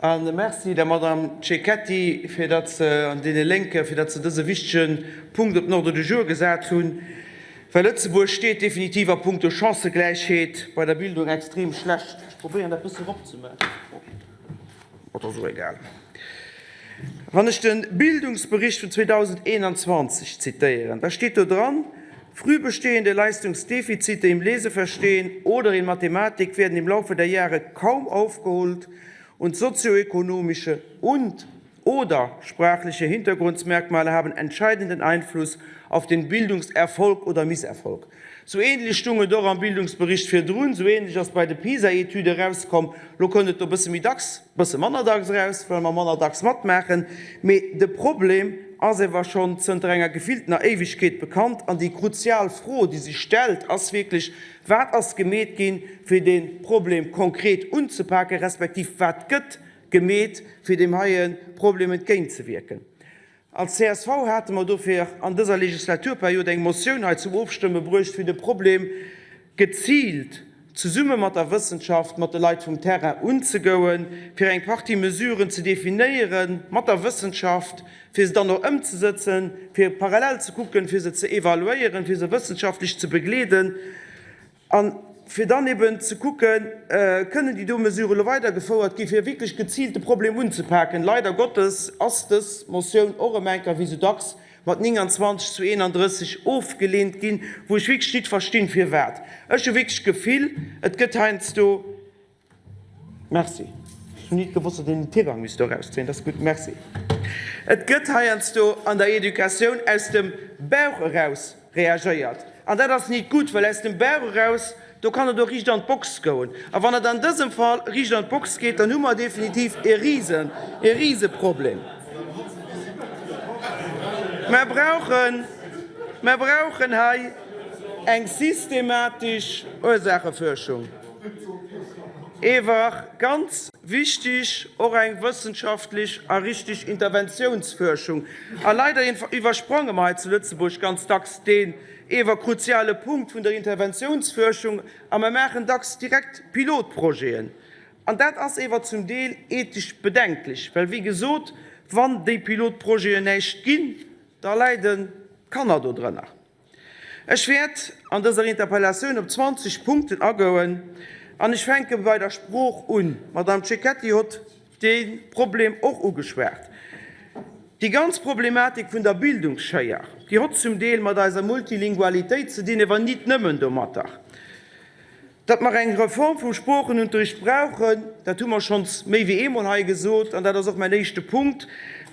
A Merci der Madame Cecchetti, fir datt se, an deene Lénke, fir datt se dëse wichtege Punkt op den Ordre du jour gesat hunn, well Lëtzebuerg steet definitiv a puncto Chancëgläichheet bei der Bildung extrem schlecht. Ech probéieren, dat bësse eropzemaachen. Et ass och egal. Wann ech de Bildungsbericht vun 2021 zitéieren, da steet do dran, Früh bestehende Leistungsdefizite im Leseverstehen oder in Mathematik werden im Laufe der Jahre kaum aufgeholt und sozioökonomische und oder sprachliche Hintergrundmerkmale haben entscheidenden Einfluss auf den Bildungserfolg oder Misserfolg. Sou ähnlech stung et och am Bildungsbericht virdrun, sou ähnlech ass bei de PISA-Etüde erauskomm. Lo kënnt et do bësse méi dacks, bësse manner dacks eraus, well mer manner dacks matmaachen. Mee de Problem ass ewer schonn zënter enger gefilltener Éiwegkeet bekannt. An déi kruzial Fro, déi sech stellt, ass wierklech, Wat ass gemeet ginn, fir dee Problem konkret unzepaken, respektiv wat gëtt gemeet, fir deem heie Problem entgéintzewierken? Als csv hate mer dofir an dëser Legislaturperiod eng Motioun hei zum Ofstëmme bruecht, fir de Problem geziilt zesumme mat der Wëssenschaft, mat de Leit vum Terrain unzegoen, fir eng Partie Mesuren ze definéiere mat der Wëssenschaft, fir se dann och ëmzesëtzen, fir parallel ze kucken, fir se ze evaluéieren, fir se wëssenschaftlech ze begleeden. A fir dann eben ze kucken, Kënnen déi do Mesurë elo weidergefouert ginn, fir wierklech geziilt de Problem unzepaken? Leider Gottes ass dës Motioun och erëm eng Kéier, wéi esou dacks, mat 29 zu 31 ofgeleent ginn, wou ech wierklech nit verstinn, firwat. Ech hu wierklech d'Gefill, et gëtt heiansdo. Merci. Ech hunn nit gewosst, datt een den Tirang misst do erauszéien. Dat ass gutt. Merci. Et gëtt heiansdo an der Educatioun aus dem Bauch eraus reagéiert. An dat ass nit gutt, well aus dem Bauch eraus, do kann et och riicht an d'Box goen. A wann et an dësem Fall riicht an d'Box geet, dann hu mer definitiv e rise, e Riseproblem. Mer brauchen, mer brauchen hei eng systematesch Ursaachefuerschung. Ewer ganz wichtig och eng wëssenschaftlech a richtig Interventiounsfuerschung. A leider iwwersprange mer hei zu Lëtzebuerg ganz dacks deen ewer kruziale Punkt vun der Interventiounsfuerschung a mer maachen dacks direkt Pilotprojeten. An dat ass ewer zum Deel ethesch bedenklech, well wéi gesot, wann déi Pilotprojeten näischt ginn, da leiden d'Kanner dodrënner. Ech wäert an dëser Interpellatioun op 20 Punkten agoen an ech fänke bei der Sprooch un. D'Madame Cecchetti hott dee Problem och ugeschwat. Déi ganz Problematik vun der Bildungsschéier, déi hott zum Deel mat eiser Multilingualitéit ze dinn, ewer nit nëmmen domatter. Datt mer eng Reform vum Sproochenunterricht brauchen, dat hu mer schonns méi wéi eemol hei gesot, an dat ass och mäin éischte Punkt.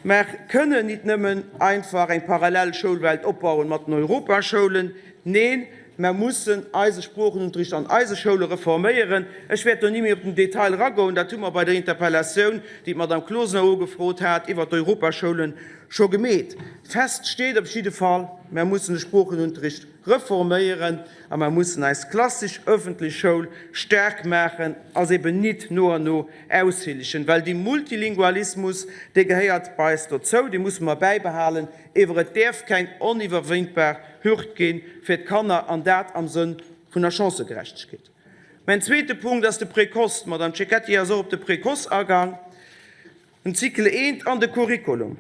Mer kënnen nit nëmmen einfach eng parallel Schoulwelt opbauen mat den Europaschoulen. Neen, mer mussen eise Sproochenunterricht an eise Schoule reforméieren. Ech wäert do ni méi op den Detail eragoen, dat hu mer bei der Interpellatioun, déi d'Madame Closener ugefrot hat, iwwert d'Europaschoulen, scho gemeet. Fest steet op jidde Fall, Mer mussen de Sproochenunterricht reforméieren a mer mussen eis klassesch öffentlech Schoul staark maachen a se eben nit no an no aushillegen, well dee Multilingualismus, dee gehéiert bei eis dozou, dee musse mer bäibehalen, ewer et däerf keng oniwwerwéintbar Hürd gi fir d'Kanner, an dat am Sënn vun der Chancëgerechtegkeet. Mäin zweete Punkt ass de Précoce. D'Madame Cecchetti ass och op de Précoce agang. Den Cycle eent an de Curriculum.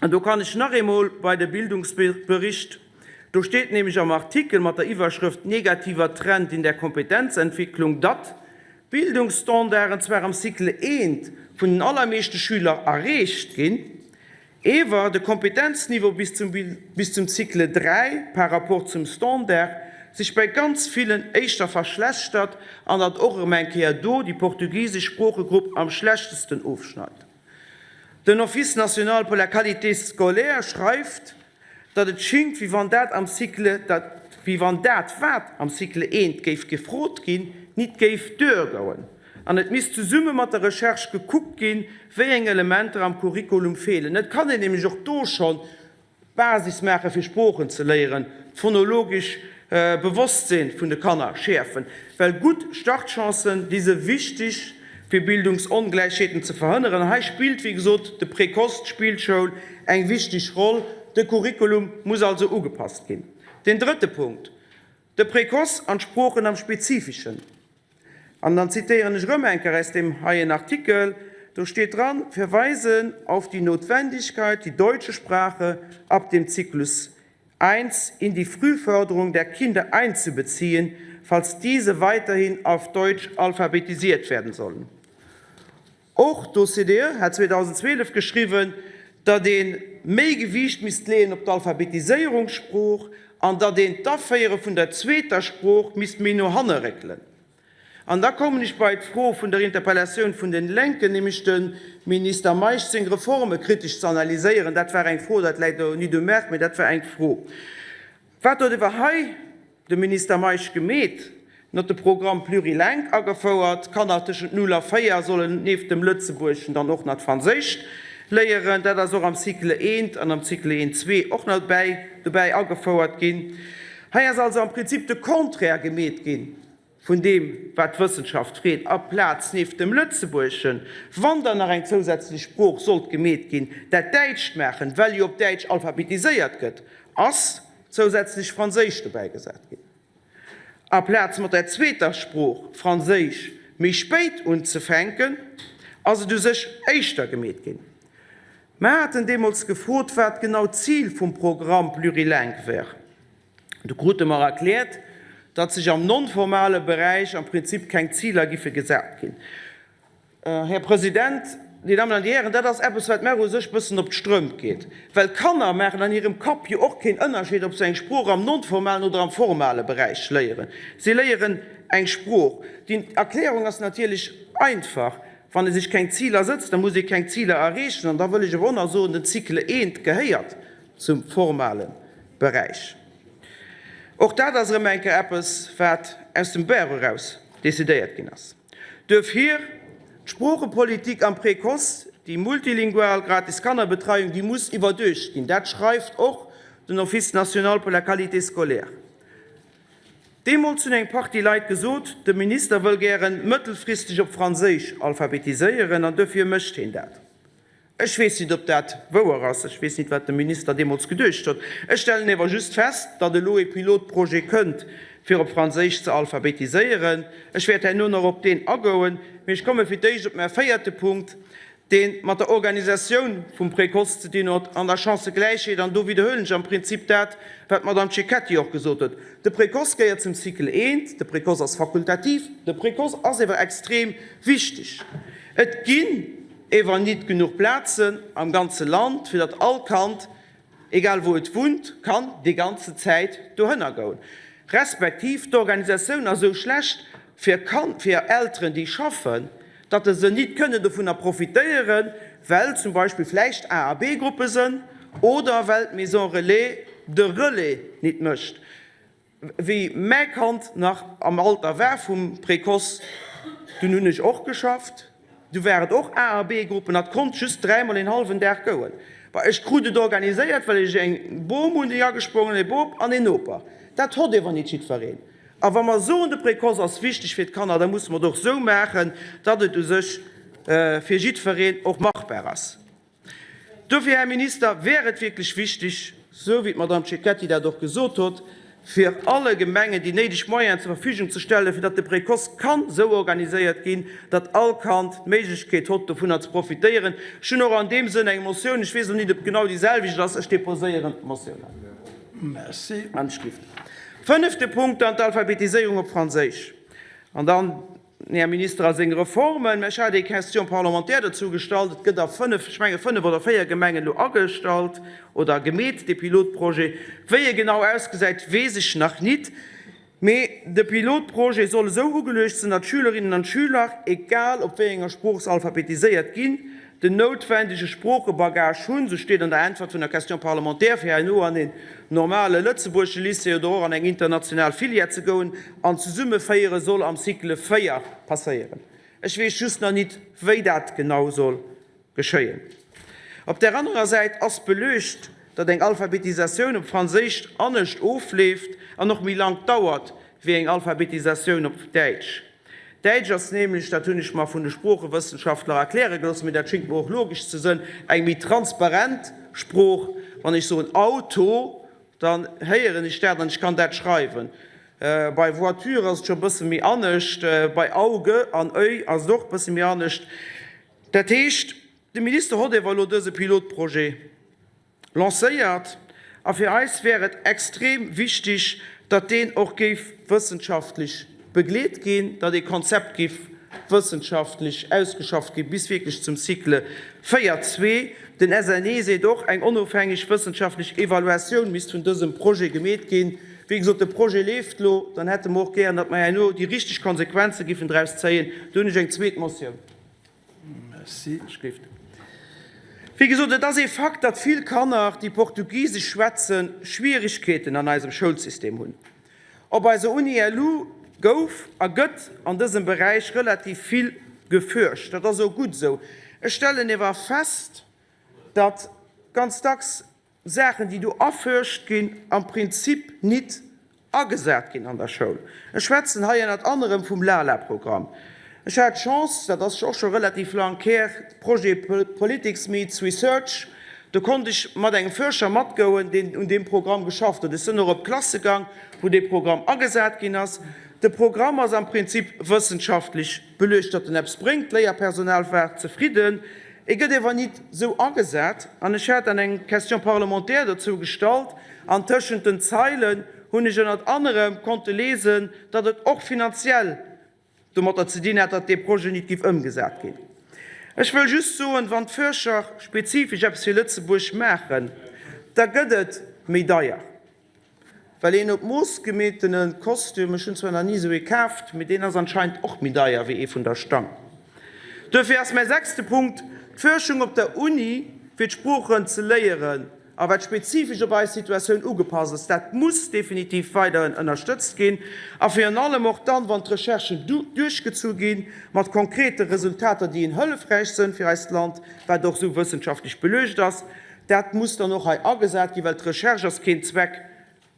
An do kann ech nach eemol bei de Bildungsbericht, do steet nämlech am Artikel mat der Iwwerschrëft Negativer Trend in der Kompetenzentwicklung, datt d'Bildungsstandarden zwar am Cycle eent vun den allermeeschte Schüler erreecht ginn, Ewer de Kompetenzniveau bis zum bis zum Cycle 3 par rapport zum Standard sech bei ganz villen éischter verschlechtert an datt och erëm eng Kéier do déi portugisesch Sproochegrupp am schlechtesten ofschneit. Den Office national pour la qualité scolaire schreift, datt et schingt wéi wann dat am Cycle dat wéi wann dat wat am Cycle 1 géif gefrot ginn nit géif duergoen. An et misst zesumme mat der Recherche gekuckt ginn, wéi eng Elementer am Curriculum feelen. Et kann een nämlech och do schonn d'Basis maache fir Sproochen ze léieren, d'phonologesch Bewosstsinn vun de Kanner schäerfen, well gutt Startchancen, déi se wichteg fir Bildungsongläichheeten ze verhënneren. An hei spillt, wéi gesot, de Précoce, d'Spillschoul, eng wichteg Roll. De Curriculum muss also ugepasst ginn. Deen drëtte Punkt, de Précoce an d'Sproochen am Spezifeschen. An dann zitéieren ech erëm eng Kéier aus deem heien Artikel. Do steet dran, Verweisen auf die Notwendigkeit, die deutsche Sprache ab dem Zyklus I in die Frühförderung der Kinder einzubeziehen, falls diese weiterhin auf Deutsch alphabetisiert werden sollen. Och d'OCDE hat 2012 geschriwwen, datt ee méi Gewiicht misst leeën op d'Alphabetiséierungssprooch an datt een d'Aféiere vun der zweeter Sprooch misst méi no hanne réckelen. An da kommen ech bei d'Fro vun der Interpellatioun vun den Lénken, nämlech dem Minister Meisch seng Reforme kritesch ze analyséieren. Dat war eng Fro, dat läit elo nit um Merck, mä dat war eng Fro. Wat huet ewer hei de Minister Meisch gemeet? En huet de Programme plurilingue agefouert, Kanner tëschent 0 a 4 sollen nieft dem Lëtzebuergeschen dann och nach d'Franséischt léieren. Dat ass och am Cycle I an am Cycle I ii och nach dobäi agefouert ginn. Hei ass also am Prinzip de Contraire gemeet ginn vun deem, wat d'Wëssenschaft freet, aplaz nieft dem Lëtzebuergeschen, wann dann nach eng zousätzlech Sprooch sollt gemeet ginn, dat Däitscht maachen, well jo op Däitsch alphabetiséiert gëtt, ass zousätzlech Franséisch dobäi gesat ginn. Aplaz mat der zweeter Sprooch, Franséisch, méi spéit unzefänken, ass et u sech éischter gemeet ginn. Mer haten deemools gefrot, wat genau d'Zil vum Programme plurilingue wär. Du krute mer erkläert, datt sech am non-formale Beräich am Prinzip keng Ziler giffe gesat ginn. Här President, Dir Dammen an Dir Hären, dat ass eppes, wat mer u sech bëssen op d'Strëmp geet, well d'Kanner maachen an hirem Kapp jo och keen Ënnerscheed, ob se eng Sprooch am non-formalen oder am formale Beräich léieren. Si léieren eng Sprooch. Déi Erklärung ass natierlech einfach, Wann ee sech keng Ziler sëtzt, da muss ee keng Ziler erreechen. An da wëll ech awer och nach soen, den Cycle I gehéiert zum formale Beräich. Och dat ass erëm eng Kéier eppes, wat aus dem Bauch eraus decidéiert ginn ass. Duerfir, d'Sproochepolitik am Précoce, déi multilingual gratis Kannerbetreiung, déi muss iwwerduecht ginn. Dat schreift och den Office national pour la qualité scolaire. Deemools hunn eng Partie Leit gesot, de Minister wëll gären mëttelfristeg op Franséisch alphabetiséieren an duerfir mécht heen dat. Ech weess nit, ob dat wouer ass. Ech weess nit, wat de Minister deemools geduecht huet. Ech stellen ewer just fest, datt elo ee Pilotprojet kënnt, fir op Franséisch ze alphabetiséieren. Ech wäert herno nach op deen agoen, mee ech komme fir d'éischt op mä véierte Punkt, dee mat der Organisatioun vum Précoce ze dinn huet an der Chancëgläichheet. An do widderhuelen ech am Prinzip dat, wat d'Madame Cecchetti och gesot huet. De Précoce gehéiert zum Cycle I, de Précoce ass fakultativ, de Précoce ass ewer extrem wichteg. Et ginn Ewer nit genuch Plazen am ganze Land, fir datt all Kand, egal wou et wunnt, kann déi ganze Zäit dohënner goen. Respektiv d'Organisatioun ass esou schlecht fir Kan fir Elteren déi schaffen, datt se nit kënnen dovunner profitéieren, well zum Beispill vläicht A a B-Gruppe sënn oder well d'Maison Relais de Relais nit mécht. Wéi mäi Kand nach am Alter war vum Précoce, dunn hunn ech och geschafft, du war et och A a B-Gruppen, dat konnt just dräimol een hallwen Dag gouen. Bah, ech krut et organiséiert, well ech eng Bom hunn, déi agesprongen, e Bop an een Noper. Dat hott ewer nit jiddwereen. A wa mer soen, de Précoce ass wichteg fir d'Kanner, da musse mer et och esou maachen, datt et u sech fir jiddwereen och machbar ass. Dofir, Här Minister, wär et wierklech wichtig, esou wéi d'Madame Cecchetti dat och gesot huet, fir alle Gemengen déi néideg Moyenen zur Verfügung ze stellen, fir datt de Précoce kann esou organiséiert ginn, datt all Kand d'Méiglechkeet hott, dovunner ze profitéieren. Ech hunn och an deem Sënn eng Motioun, ech weess elo nit, ob et genau déi selwecht ass, ech déposéieren d'Motioun hei. Fënnefte Punkt dann, d'Alphabetiséierung op Franséisch. An dann Den Här Minister a seng Reformen, mä ech hat eng Question parlementaire dozou gestallt, et gëtt a fënnf, ech menge fënnf oder véier Gemengen elo agestallt oder gemeet, dee Pilotprojet. Wéi e genau ausgesäit, weess ech nach nit, mee de Pilotprojet soll esou ugeluecht sinn, datt d'Schülerinnen an d'Schüler, egal op wéi enger Sprooch se alphabetiséiert ginn, den noutwendege Sproochebagage hunn, sou steet an der Äntwert vun der Question parlementaire, fir herno an een normale lëtzebuergesche Lycée oder och an eng international Filière ze goen, an zesummeféiere soll am Cycle 4 passéieren. Ech weess just nach nit, wéi dat genau soll geschéien. Op där anerer Säit ass beluecht, datt eng Alphabetisatioun op Franséisch anescht ofleeft an och méi lank dauert wéi eng Alphabetisatioun op Däitsch. Däitsch ass nämlech, dat hunn ech mer vun de Sproochewëssenschaftler erkläre gelooss, mee dat schéngt mer och logesch ze sënn, eng méi transparent Sprooch. Wann ech soen Auto, dann héieren ech dat an ech kann dat schreiwen. Bei Voiture ass et scho e bësse méi anescht, bei Auge an Oeil ass et och e bësse méi anescht. Dat heescht, de Minister hott ewer elo dëse Pilotprojet lancéiert a fir eis wär et extrem wichtig, datt deen och géif wëssenschaftlech begleet ginn, datt ee Konzept géif wëssenschaftlech ausgeschafft gi bis wierklech zum Cycle 4 zwee. Den SNE seet och, eng onofhängeg wëssenschaftlech Evaluatioun misst vun dësem Projet gemeet ginn. Wéi gesot, de Projet leeft elo, dann hätte mer och gären, datt mer herno déi richteg Konsequenze giffen draus zéien. Do hunn ech eng zweet Motioun. Merci. Wéi gesot, et ass ee Fakt, datt vill Kanner, déi Portugisesch schwätzen, Schwierigkeeten an eisem Schoulsystem hunn. Op eiser Uni LU gouf a gëtt an dësem Beräich relativ vill gefuerscht. Dat ass och gutt esou. Ech stellen ewer fest, datt ganz dacks Saachen, déi do erfuerscht ginn, am Prinzip nit agesat ginn an der Schoul. Ech schwätzen hei ënnert anerem vum LALA-Programm. Ech hat d'Chance, dat ass och scho relativ lang her, de Projet Politics meets Research, do konnt ech mat engem Fuerscher matgouen, deen un deem Programm geschafft huet. Ech sinn och op Klasse gang, wou dee Programm agesat ginn ass. De Programm ass am Prinzip wëssenschaftlech beluecht, datt en eppes bréngt. D'Léierpersonal war zefridden. E gëtt ewer nit sou agesat, an ech hat dann eng Question parlementaire dozou gestallt, an tëschent den Zeilen hunn ech ënnert anerem konnte lesen, datt et och finanziell domatter ze dinn hätt, datt dee Projet nit giff ëmgesat ginn. Ech wëll just soen, wann d'Fuerscher spezifesch eppes fir Lëtzebuerg maachen, da gëtt et méi deier. Well een op Mooss gemeetene Kostüm, ech hunn zwar nach ni esou ee kaaft, mee deen ass anscheinend och méi deier wéi ee vun der Stang. Duerfir ass mäi sechste Punkt, d'Fuerschung op der Uni fir d'Sproochen ze léieren a wat spezifesch op eis Situatioun ugepasst ass, dat muss definitiv weiderhin ënnerstëtzt ginn a virun allem och dann, wann d'Recherchen duerchgezu gi mat konkrete Resultater, déi een hëllefräich sënn fir eist Land, wat och esou wëssenschaftlech beluecht ass. Dat muss dann och hei agesat ginn, well d'Recherche ass keen Zweck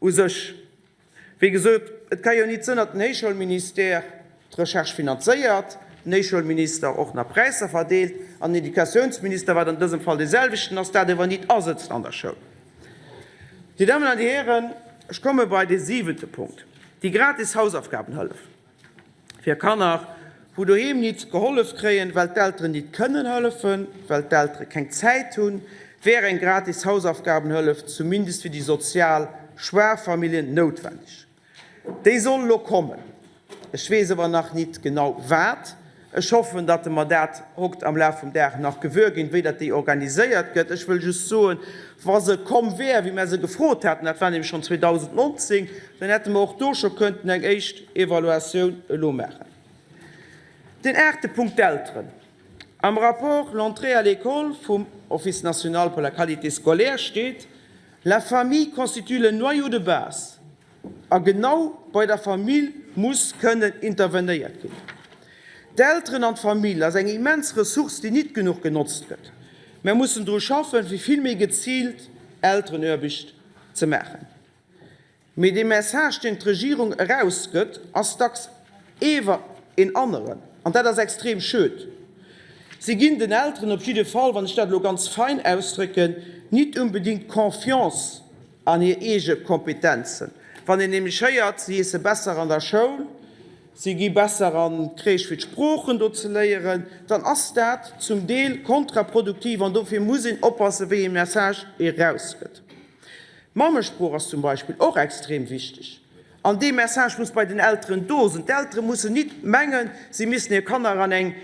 u sech. Wéi gesot, et ka jo nit sënn, datt den Héichschoulministère d'Recherche finanzéiert, den Héichschoulminister och nach Präisser verdeelt an den Educatiounsminister, wat an dësem Fall deeselwechten ass, dat ewer nit asëtzt an der Schoul. Dir Dammen an Dir Hären, ech komme bei dee siwente Punkt, déi gratis Hausaufgabenhëllef. Fir Kanner, wou doheem nit gehollef kréien, well d'Elteren nit kënnen hëllefen, well d'Eltere keng Zäit hunn, wär eng gratis Hausaufgabenhëllef zumindest fir déi sozial schwaach Familljen noutwenneg. Déi soll elo kommen. Ech weess awer nach nit genau wat. Ech hoffen, datt mer dat hokt am Laf vum Dag nach gewuer ginn, wéi datt déi organiséiert gëtt. Ech wëll just soen, wa se komm wär, wéi mer se gefrot haten, dat war nämlech schonn 2019, dann hätte mer och do scho kënnten eng éischt Evaluatioun elo maachen. Den aachte Punkt, d'Elteren. Am Rapport L'entrée à l'école vum Office national pour la qualité scolaire steet, La famille constitue le noyau de base. A genau bei der Famill muss kënnen intervenéiert ginn. D'Elteren an d'Famill ass eng immens Ressource, déi nit genuch genotzt gëtt. Mär mussen dru schaffen, fir vill méi geziilt Elterenaarbecht ze maachen. Mee dee Message, deen d'Regierung erausgëtt, ass dacks ewer een aneren. An dat ass extrem schued. Si ginn den Elteren op jidde Fall, wann ech dat elo ganz fein ausdrécken, nit unbedingt Confiance An hir eege Kompetenzen. Wann een nämlech héiert, si iesse besser an der Schoul, si gi besser an d'Crèche fir d'Sproochen do ze léieren, dann ass dat zum Deel kontraproduktiv an dofir muss een oppassen, wéi ee Message ee rausgëtt. D'Mammesprooch ass zum Beispill och extrem wichteg an dee Message muss bei den Elteren do sinn. D'Eltere mussen nit mengen, si missten hir Kanner an eng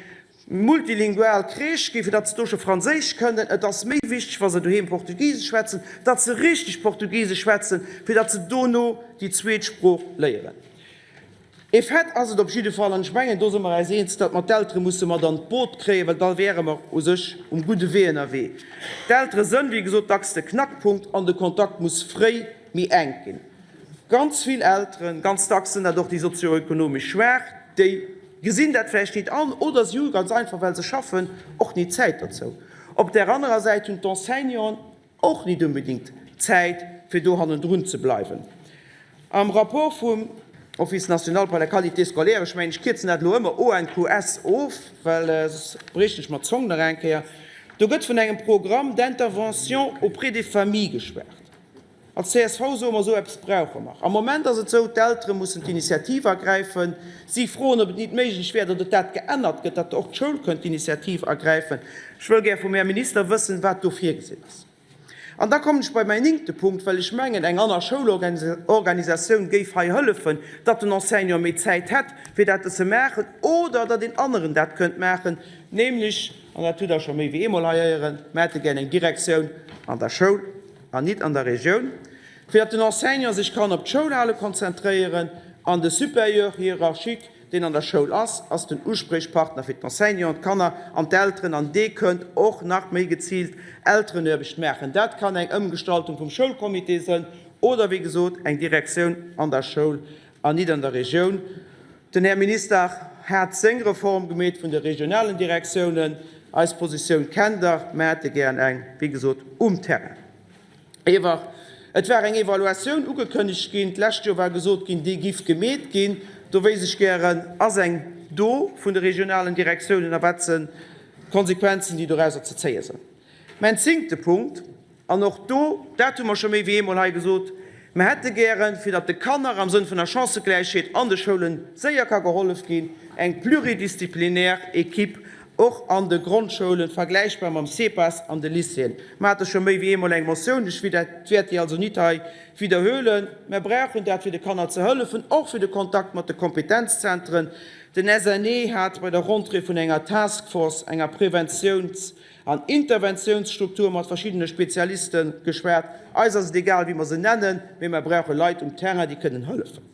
Multilingual Crèche ginn, fir datt se do scho Franséisch kënnen. Et ass méi wichteg, wa se doheem Portugisesch schwätzen, datt se richteg Portugisesch schwätzen, fir datt se dono déi zweet Sprooch léieren. E Fait ass et op jidde Fall, an ech mengen, do si mer eis eens, datt mer d'Eltere musse mat an d'Boot kréien, well da wäre mer u sech um gudde Wee ënnerwee. D'Eltere sënn, wéi gesot, dacks de Knackpunkt an de Kontakt muss fréi méi enk ginn. Ganz vill Elteren, ganz dacks sënn dat och déi sozioökonomesch Schwaach, déi gesinn dat vläicht nit an oder si hu ganz einfach, well se schaffen, och nit d'Zäit dozou. Op där anerer Säit hunn d'Enseignanten och nit unbedingt d'Zäit, fir do hannendrun ze bleiwen. Am Rapport vum Office national pour la qualité scolaire, ech mengen, ech kierzen dat elo ëmmer ONQS of, well soss briechen ech mer d'Zong nach eng Kéier, do gëtt vun engem Programme d'intervention auprès des familles geschwat. Als csv soe mer, esou eppes brauche mer. Am Moment ass et esou, d'Eltere mussen d'Initiativ ergräifen. Si froen, ob et nit méiglech wär, datt et dat geännert gëtt, datt och d'Schoul kënnt d'Initiativ ergräifen. Ech wëll gär vum Här Minister wëssen, wat do virgesinn ass. An da kommen ech bei mäin néngte Punkt, well ech mengen, eng aner Schoulorganisatioun géif hei hëllefen, datt den Enseignant méi Zäit hätt, fir dat ze maachen, oder datt een aneren dat kënnt maachen, nämlech, an dat hutt Der scho méi wéi eemol hei héieren, mer hätte gär eng Direktioun an der Schoul an nit an der Regioun, fir datt den Enseignant sech kann op d'Schoulhale konzentréieren an de Supérieur hiérarchique, deen an der Schoul ass, ass den Uspriechpartner fir d'Enseignanten, d'Kanner an d'Elteren an dee kënnt och nach méi geziilt Elterenaarbecht maachen. Dat kann eng Ëmgestaltung vum Schoulcomité sënn oder, wéi gesot, eng Direktioun an der Schoul an nit an der Regioun. Den Här Minister hat seng Reform gemeet vun de regionalen Direktiounen. Eis Positioun kennt Der. Mer hätte gären eng, wéi gesot, um Terrain. Ewer, et war eng Evaluatioun ugekënnegt ginn, d'lescht Joer war gesot ginn, déi giff gemeet ginn. Do wéisst ech gären, ass eng do vun de regionalen Direktiounen a wat sinn d'Konsequenzen, déi dorauser ze zéie sinn? Mäin zéngte Punkt, an och do, dat hu mer scho méi wéi eemol hei gesot, Mer hätte gären, fir datt de Kanner am Sënn vun der Chancëgläichheet an de Schoulen séier ka gehollef ginn, eng pluridisziplinär Equipe Och an de Grondschoulen, vergläichbar mam CEPAS an de Lycéeën. Mer hate scho méi wéi eemol eng Motioun, ech wäert déi also nit hei widderhuelen. Mer brauchen dat, fir de Kanner ze hëllefen, och fir de Kontakt mat de Kompetenzzentren. Den SNE hat bei der Rentrée vun enger Task Force, enger Preventiouns an Interventiounsstruktur mat verschiddene Spezialiste geschwat. Eis ass et egal, wéi mer se nennen, mee mer brauche Leit um Terrain, déi kënnen hëllefen.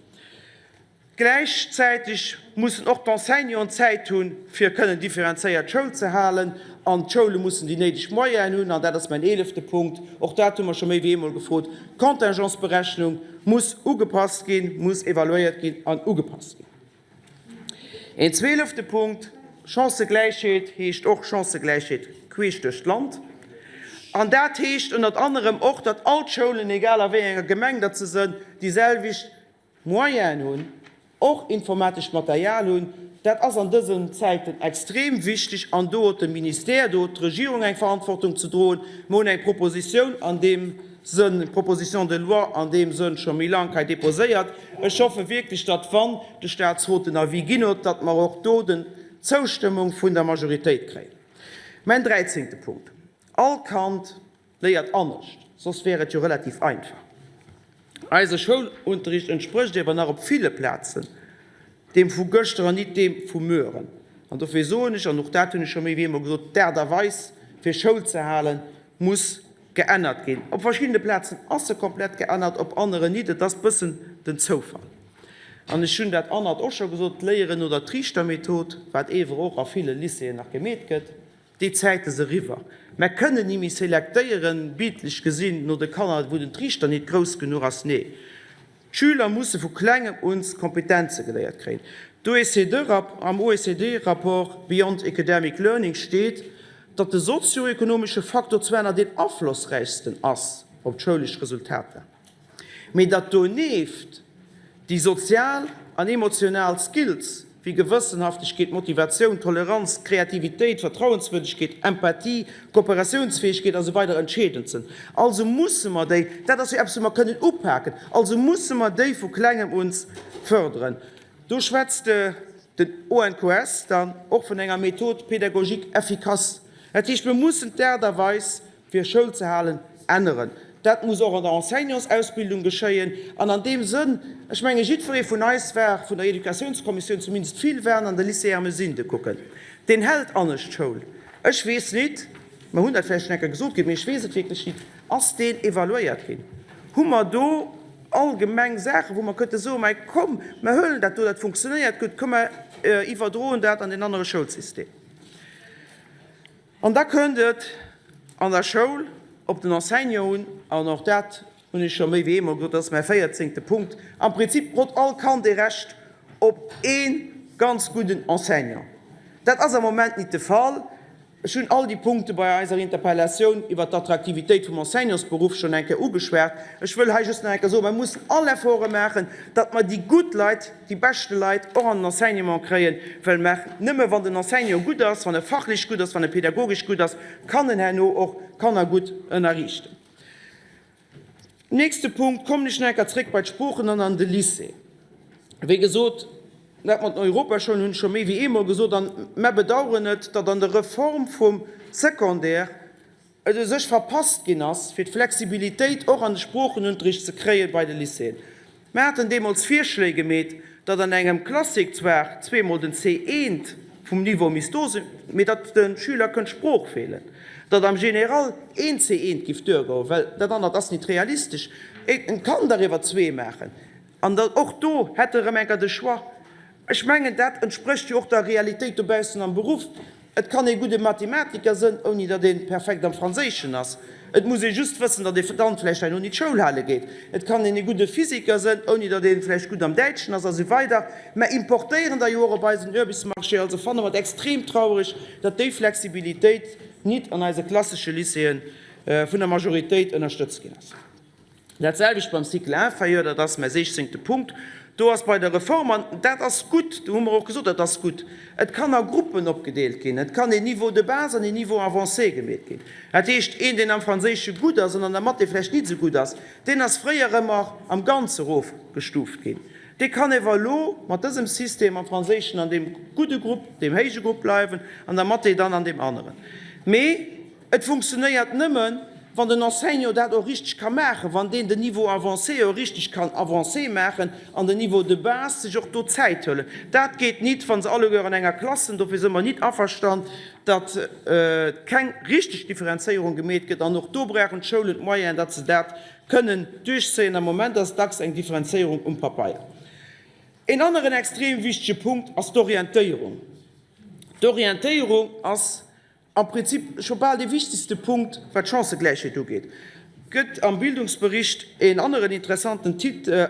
Gläichzäiteg mussen och d'Enseignanten Zäit hunn, fir kënnen differenzéiert Schoul ze halen, an d'Schoule mussen déi néideg Moyenen hunn, an dat ass mäin eelefte Punkt, och dat hu mer scho méi wéi eemol gefrot, D'Contingentsberechnung muss ugepasst ginn, muss evaluéiert ginn an ugepasst ginn. Een zweelefte Punkt, Chancëgläichheet heescht och Chancëgläichheet queesch duerch d'Land. An dat heescht ënnert anerem och, datt all d'Schoulen, egal a wéi enger Gemeng datt se sënn, déi selwecht Moyenen hunn, och informatescht Material hunn, dat ass an dësen Zäiten extrem wichteg an do huet de Ministère, do huet d'Regierung eng Verantwortung ze droen. Mer hunn eng Propositioun an deem Sënn, eng Proposition de loi an deem Sënn scho méi laang hei déposéiert. Ech hoffe wierklech, datt, wann de Statsrot den Avis ginn huet, datt mer och do den d'Zoustëmmung vun der Majoritéit kréien. Mäin dräizéngte Punkt, All Kand Léiert anescht, soss wär et jo relativ einfach. Eise Schoulunterricht entsprécht ewer nach op ville Plazen deem vu gëschter an nit deem vu mueren. An dofir soen ech, an och dat hunn ech scho méi wéi eemol gesot, d'Aart a Weis fir Schoul ze halen muss geännert ginn. Op verschiddene Plazen ass se komplett geännert, op aneren nit. Et ass bëssen den Zoufall. An ech hunn dat anert och scho gesot, d'Léieren no der Triichtermethod, wat ewer och a ville Lycéeën nach gemeet gëtt, Déi Zäit ass eriwwer. Mer kënnen ni méi selektéieren, bildlech gesinn, no de Kanner, wou den Triichter nit grouss genuch ass. Nee, d'Schüler musse vu klengem uns Kompetenze geléiert kréien. D'OECD-Rap Am OECD-Rapport Beyond Academic Learning steet, datt de sozio-ekonomesche Faktor zwar nach deen aflossräichsten ass op d'schoulesch Resultater, mee datt donieft déi sozial an emotional Skills wéi Gewëssenhaftegkeet, Motivatioun, Toleranz, Kreativitéit, Vertrauenswürdegkeet, Empathie, Kooperatiounsfäegkeet a sou weider entscheedend sënn. Also musse mer déi, dat ass jo eppes wou mer kënnen upaken, also musse mer déi vu klengem uns fërderen. Do schwätzt den ONQS dann och vun enger Méthode pédagogique efficace. Dat heescht, mir mussen d'Aart a Weis fir Schoul ze halen, änneren. Dat muss och an der Enseignantsausbildung geschéien. An an deem Sënn, ech menge jiddweree vun eis war vun der Educatiounskommissioun, zumindest vill waren an de Lycée Ermesinde kucken, deen hält anescht Schoul. Ech weess nit, mer hunn dat vläicht schonn eng Kéier gesot kritt, mee ech weess et wierklech nit, ass deen evaluéiert ginn? Hu mer do allgemeng Saachen, wou mer kënnte soen, mä komm, mer huelen dat do, dat funktionéiert gutt, komm mer iwwerdroen dat an deen anere Schoulsystem? An da kënnt et an der Schoul op den Enseignant un, an och dat hunn ech scho méi wéi eemol gesot, dat ass mäi véierzéngte Punkt, Am Prinzip hott all Kand ee Recht op ee ganz gudden Enseignant. Dat ass am Moment nit de Fall. Ech hunn all déi Punkte bei eiser Interpellatioun iwwert d'Attraktivitéit vum Enseignantsberuff schonn eng Kéier ugeschwat. Ech wëll hei just nach eng Kéier soen, Mer mussen all Efforte maachen, datt mer déi gutt Leit, déi beschte Leit och an den Enseignement kréien, well mer nëmme wann den Enseignant gutt ass, wann e fachlech gutt ass, wann e pedagogesch gutt ass, kann en herno och Kanner gutt ënnerriichten. Nächste Punkt, kommen ech nach eng Kéier zréck bei d'Sproochen an an de Lycée. Wéi gesot, dat mat den Europaschoulen hunn ech scho méi wéi eemol gesot, an mer bedauern et, datt an der Reform vum Secondaire et u sech verpasst ginn ass, fir d'Flexibilitéit och an de Sproochenunterricht ze kréie bei de Lycéeën. Mer haten deemools Virschléi gemeet, datt an engem Classique zwar zweemol den C1 vum Niveau misst do sinn, mee datt de Schüler kënnt d'Sprooch feelen, datt am Général een C1 giff duergoen, well dat anert ass nit realistesch. En kann der iwwer zwee maachen an datt och do hätt e rëm enker de Choix. Ech mengen, dat entsprécht jo och der Realitéit dobaussen am Beruff. Et kann ee gudde Mathematiker sënn, ouni datt ee perfekt am Franséischen ass. Et muss ee just wëssen, datt ee dann vläicht herno nit Schoul hale geet. Et kann een e gudde Physiker sënn, ouni datt ee vläicht gutt am Däitschen ass, a sou weider. Mer importéieren der jo och op eisen Uarbechtsmarché. Also fanne mer et extrem trauereg, datt déi Flexibilitéit nit an eise klassesche Lycéeë vun der Majoritéit ënnerstëtzt ginn ass. Dat selwecht beim Cycle inférieur, dat ass mäi sechzéngte Punkt. Do ass bei der Reform, an dat ass gutt, do hu mer och gesot, dat ass gutt, et kann a Gruppen opgedeelt ginn, et kann een Niveau de base an een Niveau avancé gemeet ginn. Dat heescht, een, deen am Franséische gutt ass an an der Mathé vläicht nit esou gutt ass, deen ass fréier ëmmer am Ganze erofgestuuft ginn, dee kann ewer elo mat dësem System am Franséischen an deem gudde Grupp, deem héije Grupp bleiwen, an der Mathé dann an deem aneren. Mee Et funktionéiert nëmmen, wann den Enseignant dat och richteg ka maachen, wann deen den Niveau avancé och richteg kann avancé maachen an den Niveau de base sech och do Zäit huelen. Dat geet nit, wa se alleguer an enger Klass sinn. Dofir si mer nit averstand, datt keng richteg Differenzéierung gemeet gëtt. An och do brauchen d'Schoulen d'Moyenen, datt se dat kënnen duerchzéien. Am Moment ass et dacks eng Differenzéierung um Papeier. Een aneren extrem wichtege Punkt ass d'Orientéierung. D'Orientéierung ass Am Prinzip scho bal dee wichtegste Punkt, wat d'Chancëgläichheet ugeet, gëtt am Bildungsbericht een aneren interessanten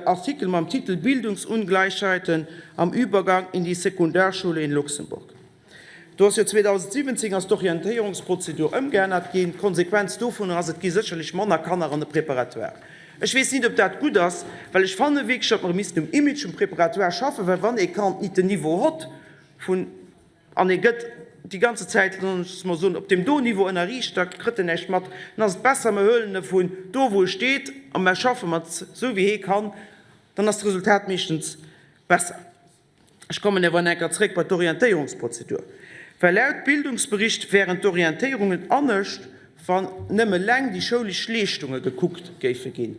Artikel mam Titel Bildungsungleichheiten am Übergang in die Sekundarschule in Luxemburg. Do ass jo 2017 ass d'Orientéierungsprozedur ëmgeännert ginn. D'Konsequenz dovunner ass, et gi sécherlech manner Kanner an de Préparatoire. Ech weess nit, ob dat gutt ass, well ech fanne wierklech, datt mer missten um Image vum Préparatoire schaffen, well wann ee Kand nit den Niveau hott vun, An e gëtt déi ganze Zäit, loosse mer soen, op deem do Niveau ënnerriicht, da kritt en näischt mat. Dann ass et besser, mer huelen e vun do, wou e steet, a mer schaffe mat esou, wéi hee kann. Dann ass d'Resultat meeschtens besser. Ech kommen awer nach eng Kéier zréck bei d'Orientéierungsprozedur, well laut Bildungsbericht wären d'Orientéierungen anescht, wann nëmme leng déi schoulesch Leeschtunge gekuckt géife ginn.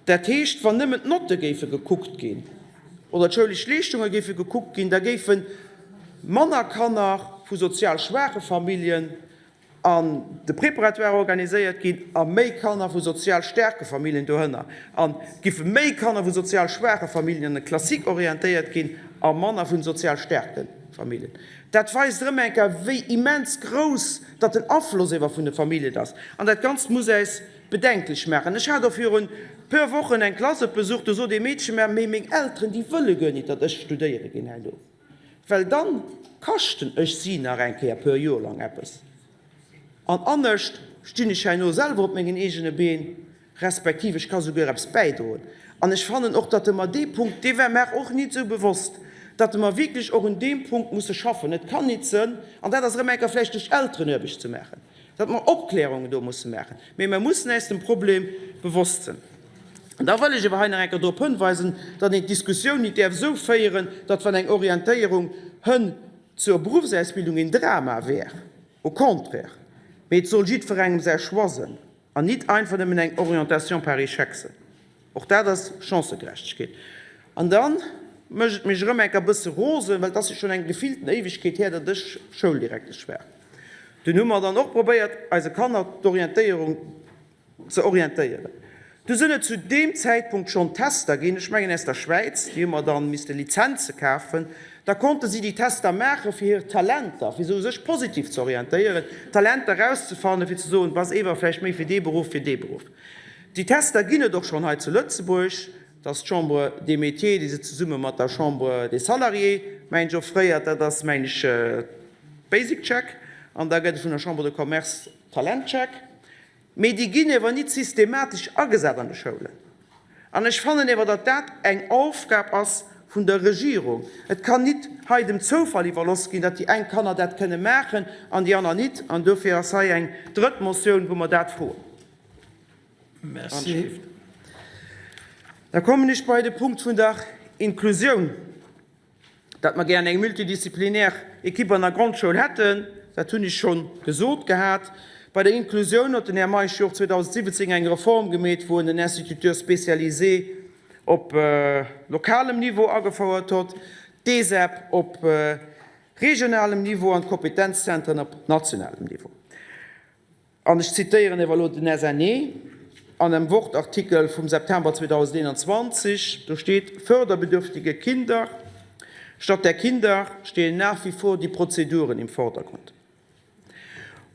Dat heescht, wann nëmmen d'Notte géife gekuckt ginn oder d'schoulesch Leeschtunge géife gekuckt ginn, da géife manner Kanner vu sozial schwaache Familljen an de Préparatoire organiséiert ginn a méi Kanner vu sozial staarke Familljen dohënner. An et géife méi Kanner vu sozial schwaache Familljen an de Classique orientéiert ginn a manner vun sozial staarke Familljen. Dat weist erëm eng Kéier, wéi immens grouss datt den Afloss ewer vun de Familljen ass. An dat Ganzt muss äis bedenklech maachen. Ech hat och virun puer Wochen eng Klass op Besuch, do sot ee Meedche mer, mee meng Elteren, déi wëlle guer nit, datt ech studéiere ginn herno, well dann kaschten ech si nach eng Kéier puer Joer lang eppes an anescht stinn ech herno selwer op mengen eegene Been, respektiv ech ka souguer eppes bäidroen. An ech fannen och, datt mer dee Punkt, dee war mer och nit esou bewosst, datt mer wierklech och un deem Punkt musse schaffen. Et kann nit sënn, an dat ass erëm eng Kéier vläicht duerch Elterenaarbecht ze maachen, datt mer Opklärungen do musse maachen, mee mer mussen äis dem Problem bewosst sinn. An da wëll ech awer hei nach eng Kéier drop hënweisen, datt een d'Diskussioun nit däerf esou féieren, datt wann eng Orientéierung hënn zur Berufsausbildung een Drama wär. Au contraire, mee et soll jiddwerengem säi Choix sënn an nit einfach nëmmen eng Orientation par échec sënn. Och dat ass Chancëgerechtegkeet. An da mécht et mech erëm eng Kéier e bësse rosen, well et ass jo schonn eng gefillten Éiwegkeet här, datt ech Schouldirektesch war. Dunn hu mer dann och probéiert, eise Kanner d'Orientéierung ze orientéieren. Du sinn et zu deem Zäitpunkt schonn Tester ginn, ech mengen aus der Schwäiz, déi hu mer dann misste Lizenze kafen, da konnte si déi Tester maache fir hir Talenter, fir se u sech positiv ze orientéieren, Talenter erauszefannen, fir ze soen, bass ewer vläicht méi fir dee Beruff, fir dee Beruff. Déi Tester ginn et och schonn hei zu Lëtzebuerg. Dat ass d'Chambre des Métiers, déi se zesumme mat der Chambre des Salariés, mengen ech, offréiert. Dat ass, mengen ech, Basic Check. An da gëtt et vun der Chambre de Commerce Talent Check. Mee déi ginn ewer nit systematesch agesat an de Schoulen. An ech fannen ewer, datt dat eng Aufgab ass vun der Regierung. Et kann nit hei dem Zoufall iwwerloss ginn, datt déi eng Kanner dat kënne maachen an déi aner nit. An dofir ass hei eng drëtt Motioun, wou mer dat froen. Merci. Da kommen ech bei de Punkt vun der Inklusioun, datt mer gären eng multidisziplinär Ekipp an der Grondschoul hätten, dat hunn ech scho gesot gehat. Bei der Inklusioun huet den Här Meisch jo och 2017 eng Reform gemeet, wou en den Instituteur spécialisé op lokalem Niveau agefouert hott, d'ESEP op regionalem Niveau an d'Kompetenzzentren op nationalem Niveau. An ech zitéieren ewer elo den SNE an em Wort-Artikel vum September 2021, do steet, Förderbedürftige Kinder, statt der Kinder stehen nach wie vor die Prozeduren im Vordergrund.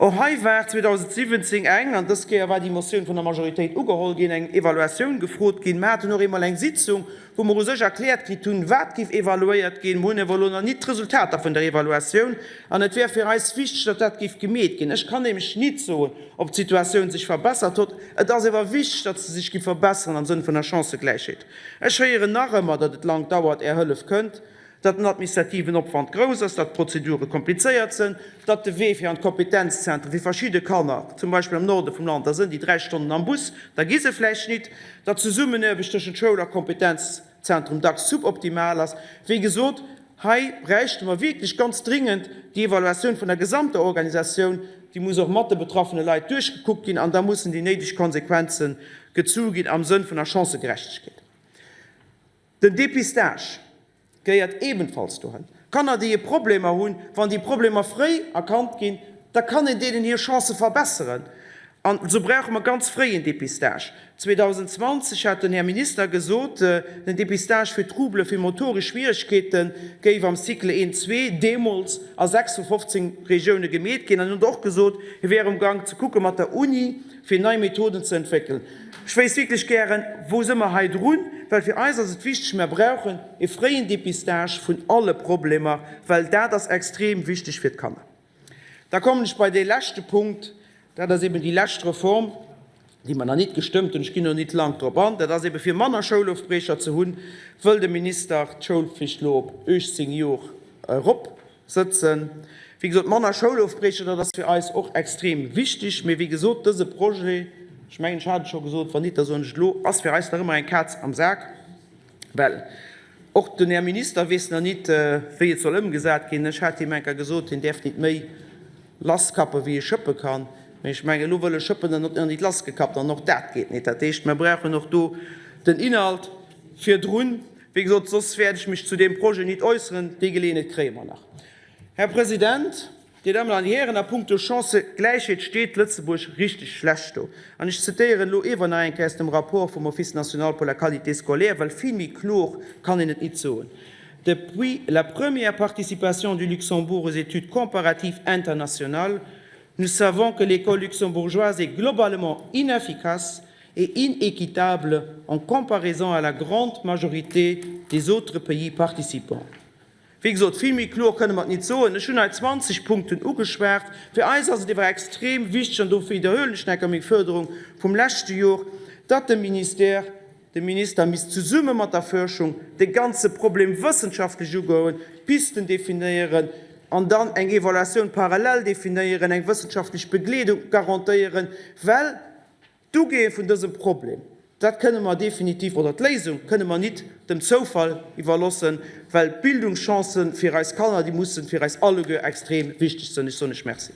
Och hei war 2017 eng, an dës Kéier war déi Motioun vun der Majoritéit ugeholl ginn, eng Evaluatioun gefrot ginn. Mer haten och eemol eng Sitzung, wou mer u sech erkläert kritt hunn, wat géif evaluéiert ginn. Mer hunn awer elo nach nit d'Resultater vun der Evaluatioun an et wär fir eis wichteg, datt dat géif gemeet ginn. Ech kann nämlech nit soen, ob d'Situatioun sech verbessert huet. Et ass awer wichteg, datt se sech géif verbesseren am Sënn vun der Chancëgläichheet. Ech héieren nach ëmmer, datt et lang dauert, är Hëllef kënnt. datt den administrativen Opwand grouss ass, datt d'Prozedure komplizéiert sënn, datt de Wee fir an d'Kompetenzzentren fir verschidde Kanner, zum Beispill am Norde vum Land, da sënn déi 3 Stonnen am Bus, da gi se vläicht nit, datt d'Zesummenaarbecht tëschent Schoul a Kompetenzzentrum dacks suboptimal ass. Wéi gesot, hei bräichte mer wierklech ganz dringend déi Evaluatioun vun der gesamter Organisatioun, déi muss och mat de betraffene Leit duerchgekuckt ginn an da mussen déi néideg Konsequenze gezu ginn am Sënn vun der Chancëgerechtegkeet. Den Dépistage gehéiert ebenfalls dohin. Kanner, déi e Problemer hunn, wann déi Problemer fréi erkannt ginn, da kann een deenen hir Chancë verbesseren. An esou brauche mer ganz fréi en Dépistage. 2020 hat den Här Minister gesot, den Dépistage fir Trouble fir motoresch Schwieregkeete géif am Cycle een, zwee deemools a 6 vu 15 Regioune gemeet ginn. An en huet och gesot, hie wär um Gank ze kucke mat der Uni, fir nei Methoden ze entwéckelen. Ech wéisst wierklech gären, wou si mer hei drun, well fir eis ass et wichteg, mer brauchen e fréien Dépistage vun alle Problemer, well dat ass extrem wichteg fir d'Kanner. Da kommen ech bei dee leschte Punkt, dat ass eben déi lescht Reform, déi mer nach nit gestëmmt hunn, ech ginn do nit lank drop an, dat ass ebe fir manner Schoulofbriecher ze hunn, wëll de Minister d'Schoulpflicht elo op 18 Jor erop Sëtzen. Wéi gesot, manner Schoulofbriecher, dat ass fir eis och extrem wichteg. Mee wéi gesot, dëse Projet, ech mengen, ech hat et scho gesot, wann nit, da soen ech et elo, ass fir eis nach ëmmer eng Kaz am Sak, well och den Här Minister weess nach nit, wéi et soll ëmgesat ginn. Ech hat him eng Kéier gesot, hien däerf nit méi lasskappe wéi e schëppe kann. Mee ech mengen, elo wëll e schëppen an huet nach nit lassgekappt an och dat geet nit. Dat heescht, mer brauchen och do den Inhalt virdrun. Wéi gesot, soss wäert ech mech zu deem Projet nit äusseren. Déi Geleeënheet kréie mer nach. Här President, Dir Dammen an Hären, a puncto Chancëgläichheet steet Lëtzebuerg richteg schlecht do. An ech zitéieren elo ewer nach eng Kéier aus dem Rapport vum Office national pour la qualité scolaire, well vill méi kloer kann een et nit soen, Depuis la première participation du Luxembourg aux études comparatives internationales, nous savons que l'école luxembourgeoise est globalement inefficace et inéquitable en comparaison à la grande majorité des autres pays participants. Wéi gesot, vill méi kloer kënne mer et nit soen. Ech hunn hei 20 Punkten ugeschwat. Fir eis ass et ewer extrem wichteg, an dofir widderhuelen ech nach eng Kéier meng Fuerderung vum leschte Jor, datt de Ministère, de Minister misst zesumme mat der Fuerschung de ganze Problem wëssenschaftlech ugoen, Pisten definéieren an dann eng Evaluatioun parallel definéieren, eng wëssenschaftlech Begleedung garantéieren, well D'Ugeeë vun dësem Problem, dat kënne mer definitiv, oder d'Léisung kënne mer nit dem Zoufall iwwerlossen, well d'Bildungschancë fir eis Kanner, déi mussen fir eis alleguer extrem wichteg sënn. Ech soen lech Merci.